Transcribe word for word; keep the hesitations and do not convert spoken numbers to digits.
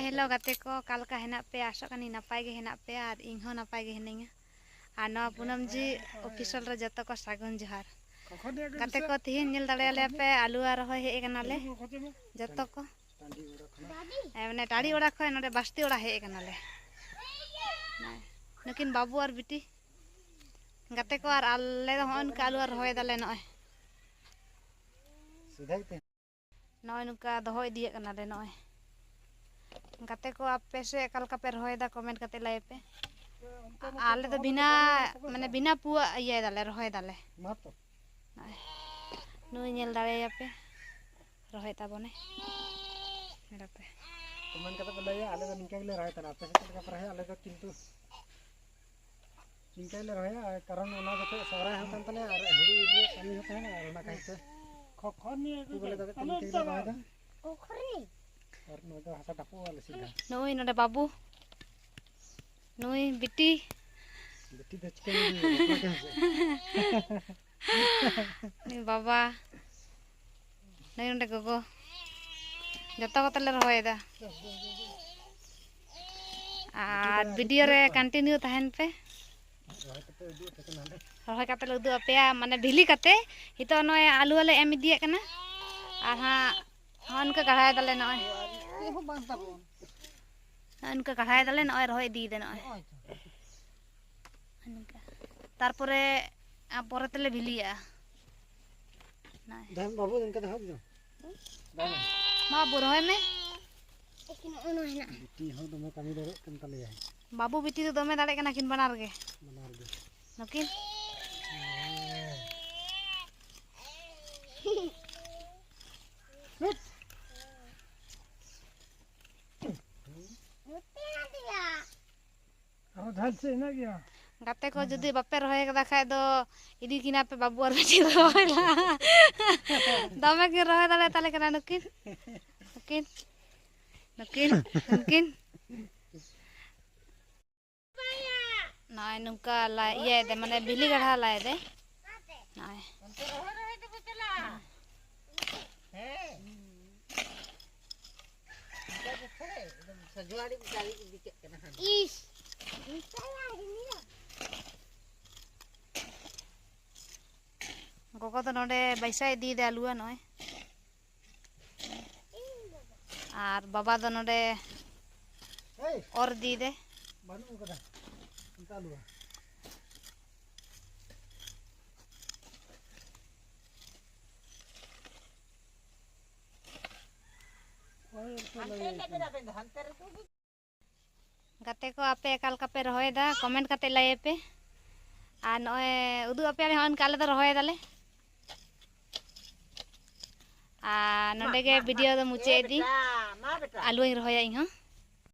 Hello ᱜᱟᱛᱮ ᱠᱚ, ᱚᱠᱟ ᱞᱮᱠᱟ ᱦᱮᱱᱟᱜ ᱯᱮᱭᱟ? ᱟᱥᱚᱜ ᱠᱟᱹᱱᱟᱹᱧ ᱱᱟᱯᱟᱭ ᱜᱮ ᱦᱮᱱᱟᱜ ᱯᱮᱭᱟ ᱟᱨ ᱤᱧ ᱦᱚᱸ ᱱᱟᱯᱟᱭ ᱜᱮ ᱦᱤᱱᱟᱹᱧᱟ᱾ ᱟᱨ ᱱᱚᱣᱟ ᱯᱩᱱᱟᱢ ᱡᱤ ᱚᱯᱷᱤᱥᱤᱭᱟᱞ ᱨᱮ ᱡᱚᱛᱚ ᱠᱚ ᱥᱟᱹᱜᱩᱱ ᱡᱚᱦᱟᱨ᱾ ᱜᱟᱛᱮ ᱠᱚ, ᱛᱤᱦᱤᱧ ᱧᱮᱞ ᱫᱟᱲᱮᱭᱟᱞᱮ ᱯᱮ, ᱟᱹᱞᱩᱣᱟ ᱨᱚᱦᱚᱭ ᱦᱮᱡ ᱟᱠᱟᱱᱟᱞᱮ ᱡᱚᱛᱚ ᱠᱚ᱾ ᱮ, ᱢᱟᱱᱮ ᱴᱟᱺᱰᱤ ᱚᱲᱟᱜ ᱠᱷᱚᱱ ᱱᱚᱰᱮ ᱵᱟᱥᱛᱤ ᱚᱲᱟᱜ ᱦᱮᱡ ᱟᱠᱟᱱᱟᱞᱮ᱾ ᱱᱩᱠᱤᱱ ᱵᱟᱹᱵᱩ ᱟᱨ ᱵᱤᱴᱤ ᱜᱟᱛᱮ ᱠᱚ, ᱟᱨ ᱟᱞᱮ ᱫᱚ ᱦᱚᱸᱜᱼᱚᱭ ᱱᱚᱝᱠᱟ ᱟᱹᱞᱩᱣᱟ ᱨᱚᱦᱚᱭ ᱫᱟᱞᱮ ᱱᱚᱜᱼᱚᱭ᱾ ᱱᱚᱜᱼᱚᱭ ᱱᱚᱝᱠᱟ ᱫᱚᱦᱚ ᱤᱫᱤᱭᱮᱫ ᱠᱟᱱᱟᱞᱮ ᱱᱚᱜᱼᱚᱭ᱾ ᱜᱟᱛᱮ ᱠᱚ, ᱟᱯᱮ ᱥᱮᱫ ᱚᱠᱟ ᱞᱮᱠᱟ ᱯᱮ ᱨᱚᱦᱚᱭᱮᱫᱟ, ᱠᱚᱢᱮᱱᱴ ᱠᱟᱛᱮ ᱞᱟᱹᱭ ᱯᱮ᱾ ᱟᱞᱮ ᱫᱚ ᱵᱤᱱᱟ, ᱢᱟᱱᱮ ᱵᱤᱱᱟ ᱯᱩᱣᱟᱜ ᱤᱭᱟᱹᱭ ᱫᱟᱞᱮ, ᱨᱚᱦᱚᱭ ᱫᱟᱞᱮ᱾ ᱱᱚᱜᱼᱚᱭ᱾ ᱱᱩᱭ ᱧᱮᱞ ᱫᱟᱲᱮᱭᱟᱯᱮ, ᱨᱚᱦᱚᱭ ᱛᱟᱵᱚᱱᱮ᱾ ᱧᱮᱞ ᱯᱮ᱾ ᱠᱚᱢᱮᱱᱴ ᱠᱟᱛᱮ ᱯᱮ ᱞᱟᱹᱭᱟ, ᱟᱞᱮ ᱫᱚ ᱱᱤᱝᱠᱟᱹ ᱜᱮᱞᱮ ᱨᱚᱦᱚᱭ ᱛᱟᱦᱮᱱᱟ, ᱟᱯᱮ ᱥᱮᱫ ᱪᱮᱫ ᱞᱮᱠᱟ ᱯᱮ ᱨᱚᱦᱚᱭᱟ? ᱟᱞᱮ ᱫᱚ ᱠᱤᱱᱛᱩ ᱱᱤᱝᱠᱟᱹ ᱜᱮᱞᱮ ᱨᱚᱦᱚᱭᱟ, ᱠᱟᱨᱚᱱ ᱚᱱᱟ ᱡᱚᱠᱷᱚᱱ ᱥᱚᱦᱨᱟᱭ ᱦᱚᱸ ᱠᱟᱱ ᱛᱟᱞᱮᱭᱟ ᱟᱨ ᱦᱩᱲᱩ ᱤᱨ ᱨᱮᱭᱟᱜ ᱠᱟᱹᱢᱤ ᱦᱚᱸ ᱛᱟᱦᱮᱱᱟ, ᱟᱨ ᱚᱱᱟ ᱠᱷᱟᱹᱛᱤᱨ ᱛᱮ ᱠᱷᱩᱵ ᱵᱚᱞᱮ ᱫᱚ ᱱᱤᱝᱠᱟᱹ ᱜᱮᱞᱮ ᱨᱚᱦᱚᱭᱟ᱾ ᱟᱨ ᱱᱚᱣᱟ ᱫᱚ ᱦᱟᱥᱟ ᱰᱷᱟᱯᱚᱜ ᱟᱞᱮ ᱥᱤᱫᱷᱟ᱾ ᱱᱩᱭ ᱱᱚᱰᱮ ᱵᱟᱹᱵᱩ, ᱱᱩᱭ ᱵᱤᱴᱤ᱾ ᱵᱤᱴᱤ ᱫᱚ ᱪᱤᱠᱟᱹ ᱱᱩᱭ ᱵᱟᱵᱟ᱾ ᱱᱩᱭ ᱱᱚᱰᱮ ᱜᱚᱜᱚ᱾ ᱡᱚᱛᱚ ᱠᱚᱛᱮ ᱞᱮ ᱨᱚᱦᱚᱭᱮᱫᱟ᱾ ᱟᱨ ᱵᱷᱤᱰᱤᱭᱳ ᱨᱮ ᱠᱚᱱᱴᱤᱱᱤᱭᱩ ᱛᱟᱦᱮᱱ ᱯᱮ᱾ ᱨᱚᱦᱚᱭ ᱠᱟᱛᱮ ᱞᱮ ᱩᱫᱩᱜ ᱟᱯᱮᱭᱟ, ᱢᱟᱱᱮ ᱵᱷᱤᱞᱤ ᱠᱟᱛᱮ᱾ ᱱᱤᱛᱚᱜ ᱱᱚᱜᱼᱚᱭ ᱟᱹᱞᱩ ᱦᱚᱸᱞᱮ ᱮᱢ ᱤᱫᱤᱭᱮᱫ ᱠᱟᱱᱟ᱾ ᱟᱨ ᱦᱟᱸᱜ ᱦᱚᱸᱜᱼᱚ ᱱᱚᱝᱠᱟ ᱠᱟᱲᱦᱟᱭ ᱫᱟᱞᱮ ᱱᱚᱜᱼᱚᱭ᱾ ᱪᱮᱫ ᱦᱚᱸ ᱵᱟᱝ ᱛᱟᱵᱚᱱ᱾ ᱱᱚᱜᱼᱚᱭ ᱱᱚᱝᱠᱟ ᱠᱟᱲᱦᱟᱭ ᱫᱟᱞᱮ, ᱱᱚᱜᱼᱚᱭ ᱨᱚᱦᱚᱭ ᱤᱫᱤᱭᱮᱫᱟ ᱱᱚᱜᱼᱚᱭ᱾ ᱱᱚᱜᱼᱚᱭ ᱛᱚ᱾ ᱱᱚᱜᱼᱚᱭ ᱱᱚᱝᱠᱟ᱾ ᱛᱟᱨᱯᱚᱨᱮ, ᱟ, ᱯᱚᱨᱮ ᱛᱮᱞᱮ ᱵᱷᱤᱞᱤᱭᱟᱜᱼᱟ᱾ ᱱᱚᱜᱼᱚᱭ᱾ ᱫᱮᱱ ᱵᱟᱹᱵᱩ, ᱤᱱᱠᱟᱹ ᱫᱚ ᱦᱚᱫ ᱫᱚ᱾ ᱵᱟᱹᱵᱩ, ᱨᱚᱦᱚᱭ ᱢᱮ᱾ ᱵᱤᱴᱤ ᱦᱚᱸ ᱫᱚᱢᱮ ᱠᱟᱹᱢᱤ ᱫᱟᱲᱮᱭᱟᱜ ᱠᱟᱱ ᱛᱟᱞᱮᱭᱟᱭ᱾ ᱵᱟᱹᱵᱩ ᱵᱤᱴᱤ ᱫᱚ ᱫᱚᱢᱮ ᱫᱟᱲᱮᱭᱟᱜ ᱠᱟᱱᱟ ᱠᱤᱱ ᱵᱟᱱᱟᱨ ᱜᱮ᱾ ᱵᱟᱱᱟᱨ ᱜᱮ᱾ ᱱᱩᱠᱤᱱ᱾ ᱦᱮᱸ᱾ ᱟᱨᱚ ᱡᱟᱦᱟᱸ ᱥᱮᱫ ᱦᱮᱱᱟᱜ ᱜᱮᱭᱟ᱾ ᱜᱟᱛᱮ ᱠᱚ, ᱡᱩᱫᱤ ᱵᱟᱯᱮ ᱨᱚᱦᱚᱭ ᱠᱟᱫᱟ ᱠᱷᱟᱡ ᱫᱚ ᱤᱫᱤ ᱠᱤᱱᱟ ᱯᱮ ᱵᱟᱹᱵᱩ ᱟᱨ ᱵᱤᱴᱤ ᱨᱚᱦᱚᱭ ᱞᱟ᱾ ᱫᱚᱢᱮ ᱠᱤᱱ ᱨᱚᱦᱚᱭ ᱫᱟᱲᱮᱭᱟᱛᱟᱞᱮ ᱠᱟᱱᱟ ᱱᱩᱠᱤᱱ᱾ ᱱᱩᱠᱤᱱ, ᱱᱩᱠᱤᱱ, ᱱᱩᱠᱤᱱ᱾ ᱱᱚᱜᱼᱚᱭ ᱱᱚᱝᱠᱟ ᱞᱟ-, ᱤᱭᱟᱹᱭ ᱫᱟᱭ, ᱢᱟᱱᱮ ᱵᱤᱞᱤ ᱜᱟᱲᱦᱟ ᱞᱟᱭ ᱫᱟᱭ᱾ ᱱᱚᱜᱼᱚᱭ᱾ ᱤᱥ᱾ ᱜᱚᱜᱚ ᱫᱚ ᱱᱚᱰᱮ ᱵᱟᱭᱥᱟ ᱤᱫᱤᱭᱮᱫᱟ ᱟᱹᱞᱩᱣᱟ ᱱᱚᱜᱼᱚᱭ᱾ ᱟᱨ ᱵᱟᱵᱟ ᱫᱚ ᱱᱚᱰᱮ ᱮᱭ, ᱚᱨ ᱤᱫᱤᱭᱮᱫᱟᱭ᱾ ᱵᱟᱹᱱᱩᱜ ᱟᱠᱟᱫᱟ ᱚᱱᱠᱟ ᱟᱹᱞᱩᱣᱟ᱾ ᱦᱳᱭ, ᱚᱱᱠᱟ ᱞᱟᱹᱭ ᱟᱠᱟᱱᱟ᱾ ᱜᱟᱛᱮ ᱠᱚ, ᱟᱯᱮ ᱚᱠᱟ ᱞᱮᱠᱟ ᱯᱮ ᱨᱚᱦᱚᱭᱮᱫᱟ, comment ᱠᱟᱛᱮ ᱞᱟᱹᱭ ᱯᱮ᱾ ᱟᱨ ᱱᱚᱜᱼᱚᱭ ᱩᱫᱩᱜ ᱟᱯᱮᱭᱟᱞᱮ, ᱦᱚᱸᱜᱼᱚᱭ ᱱᱚᱝᱠᱟ ᱟᱞᱮ ᱫᱚ ᱨᱚᱦᱚᱭ ᱫᱟᱞᱮ᱾ ᱟᱨ ᱱᱚᱸᱰᱮ ᱜᱮ video ᱫᱚ ᱢᱩᱪᱟᱹᱫ ᱮᱫᱤᱧ᱾ ᱟᱹᱞᱩᱧ ᱨᱚᱦᱚᱭᱟ ᱤᱧ ᱦᱚᱸ᱾